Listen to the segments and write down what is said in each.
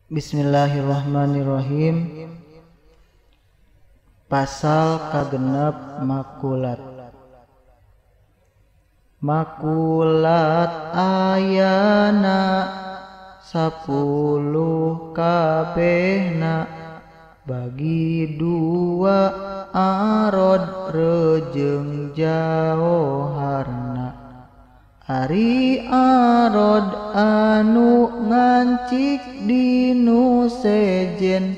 Bismillahirrahmanirrahim. Pasal kagenep makulat. Makulat ayana 10 kabehna bagi dua arod rejeng jauharna. Ari arod anu ngancik dinu sejen,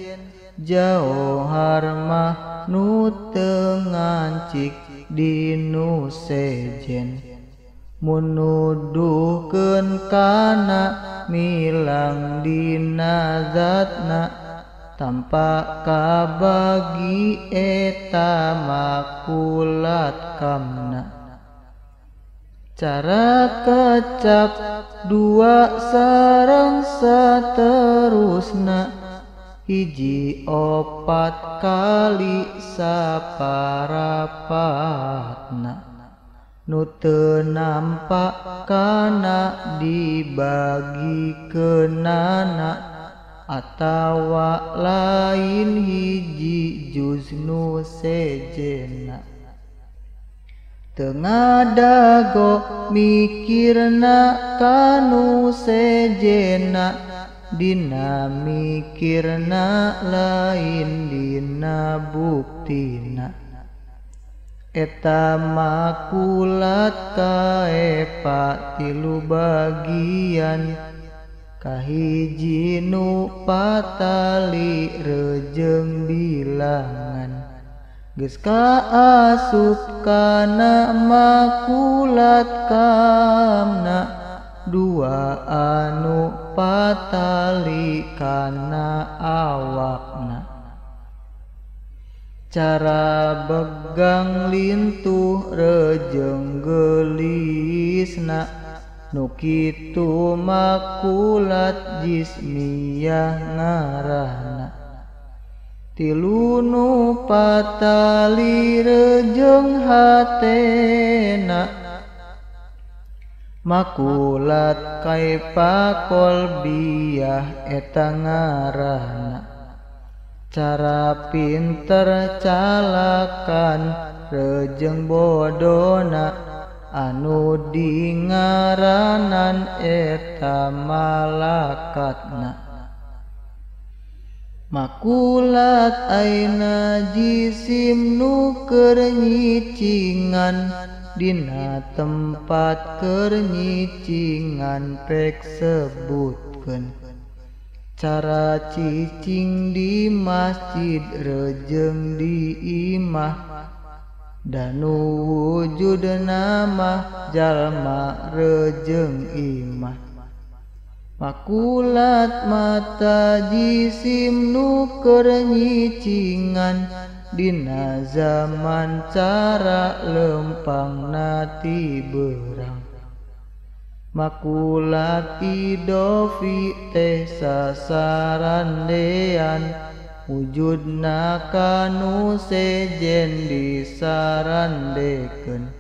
jauhar mah nu teu ngancik dinu sejen. Mun nuduhkeun kana milang dina zatna, tanpa kabagi eta makulat kamna. Cara kecap dua sareng saterusna, hiji opat kali saparapatna. Nu teu nampak kana dibagikeunana, atawa lain hiji juz nu sejenna. Teu ngadago mikirna kanu sejenna, dina mikirna lain dina buktina. Eta makulat kaepa tilu bagian, kahiji nu patali rejeng bilangan. Geus kaasup kana makulat kamna, dua anu patali kana awakna. Cara begang lintuh rejeng geulisna, nu kitu makulat jismiyah ngarahna. Tilu nu patali rejeng hatena, makulat kaipa kolbiyah eta ngarahna. Cara pinter calakan rejeng bodona, anu dingaranan eta malakatna. Makulat aina jisim nu keur nyicingan, dina tempat keur nyicingan pek sebutkeun. Cara cicing di masjid rejeng di imah, danu wujudna mah jalma rejeng imah. Makulat mata jisim nu keur nyicingan, dina zaman cara lempangna ti beurang. Makulat idofi teh sasarandean, wujudna kanu sejen disarandekeun.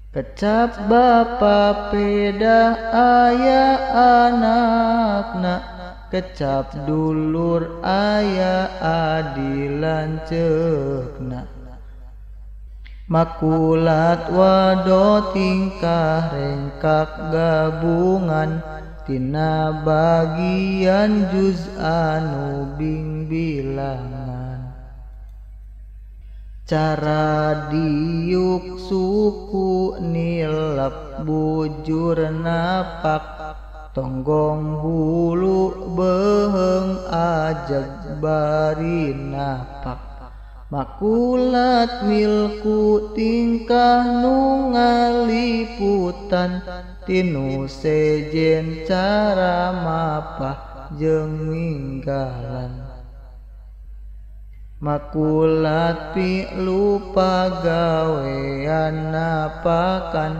Kecap bapa pedah aya anakna, kecap dulur aya adi lanceukna. Makulat wado tingkah rengkak gabungan, tina bagian juz anu bingbilangan. Cara diuk suku nilep bujur napak, tonggong hulu beuheung ajeg bari napak. Makulat milku tingkah nu ngaliputan, tinu sejen cara mapah jeung ninggalan. Makulat pilu pagawean napakan,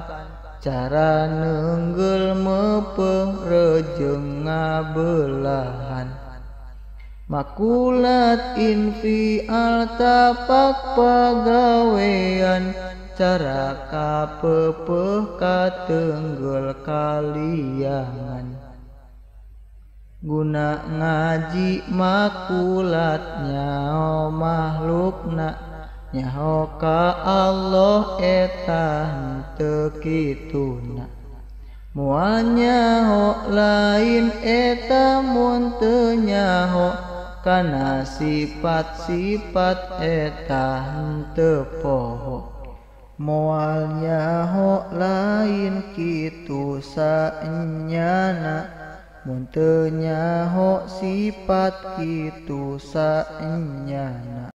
cara neunggeul meupeuh rejeng ngabelahan. Makulat infial tapak pagawean, cara kapeupeuh katenggel kaliangan. Guna ngaji makulat nyaho makhlukna nyaho ka Allah eta henteu kituna. Moal nyaho lain eta mun teu nyaho kana sifat-sifat eta henteu poho. Moal nyaho lain kitu saenyana mun teu nyaho sifat kitu saenyana.